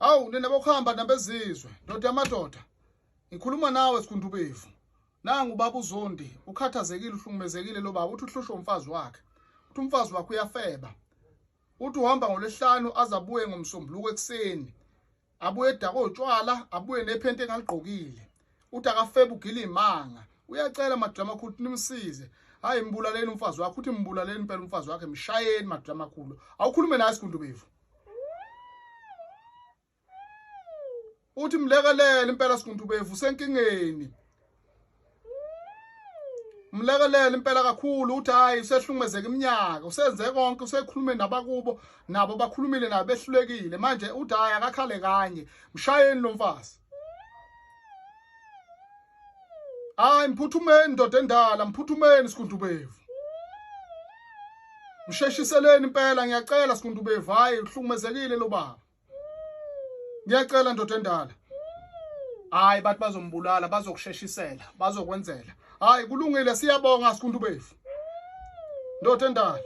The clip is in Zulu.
Hawu nina bokuhamba nabezizwe, ndoda yamadoda. Ngikhuluma nawe Sikhundubevu. Nangu ubaba uZondi ukhathazekile uhlukumezekile lo baba uthi uhlushwa umfazi wakhe. Uthi umfazi wakhe uyafeba. Uthi uhamba ngolwesihlanu aze abuye ngomsombuluko ekuseni. Abuye edakwe utshwala, abuye nephenti engaligqokile. Uthi akafebe ugila imanga. Uyacela madoda amakhulu ukuthi nimsize. Hayi mbulaleni umfazi wakhe, uthi mbulaleni impela umfazi wakhe, mshayeni madoda amakhulu. Awukhulume naye Sikhundubevu. Uthi mlekelele impela Sikhundubevu usenkingeni. Mlekelele impela kakhulu uthi hayi usehlukumezeka iminyaka usenze konke usekhulume nabakubo nabo bakhulumile nabo behlulekile manje uthi hayi akakhale kanye mshayeni lo mfazi. Hayi mphuthumeni ndoda endala mphuthumeni Sikhundubevu. Msheshiseleni impela ngiyacela Sikhundubevu hayi uhlukumezekile lo baba. Ngiyacela ndoda endala. Hayi bathi bazombulala bazokusheshisela bazokwenzela. Hayi kulungile siyabonga Sikhundubevu. Ndoda endala.